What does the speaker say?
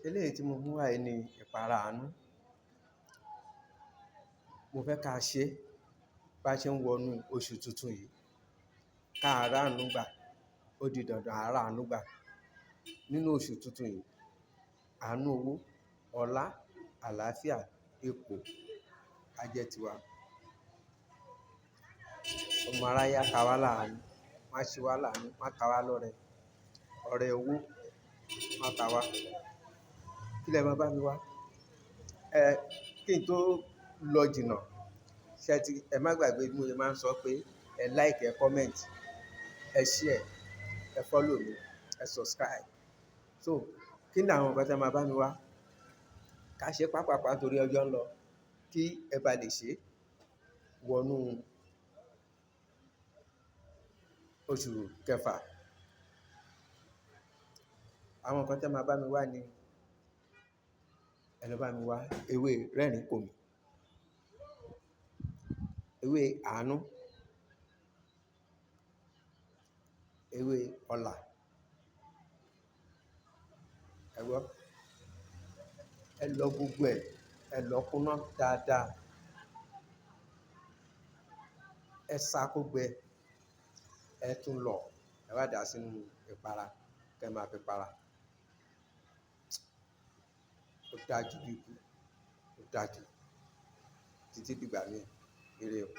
Eléyìí tí mo mú wá yìí ni ìpara àánú. Mo fẹ́ ká ṣe bá ṣe ń wọnú oṣù tuntun yìí. Ká rà àánú gbà. Ó di dandan á rà àánú gbà. Nínú oṣù tuntun yìí, àánú owó, ọlá, àlàáfíà, ipò, á jẹ́ tiwa. Ọmọ aráyé á ta wá láàánú, wọ́n á ṣe wá láàánú, wọ́n á ta wá lọ́rẹ. Ọrẹ owó, wọ́n á ta wá. Kí lẹ máa bá mi wá? Ẹ kí n tó lọ jìnnà, ṣé ẹ ti, ẹ má gbàgbé bí mo ṣe máa ń sọ pé ẹ like, ẹ comment, ẹ share, ẹ follow mi, ẹ subscribe. So, kí ni àwọn nǹkan tí ẹ máa bá mi wá? Ká ṣe pàápàá torí ọjọ́ ń lọ, kí ẹ bá lè ṣe wọnú oṣù kẹfà. Àwọn nǹkan tí ẹ máa bá mi wá ni ẹ lọ bá mi wá ewé rẹ́rìn kòmí, ewé àánú, ewé ọlà. Ẹ gbọ́, ẹ lọ gbogbo ẹ̀, ẹ lọ kúná dáadáa. Ẹ sá kó gbẹ, ẹ tún lọ, ẹ wá dà sínú ìpara kí ẹ máa fi para. Ó dájú bí ikú, ó dájú títí dìgbà míì. Ire o.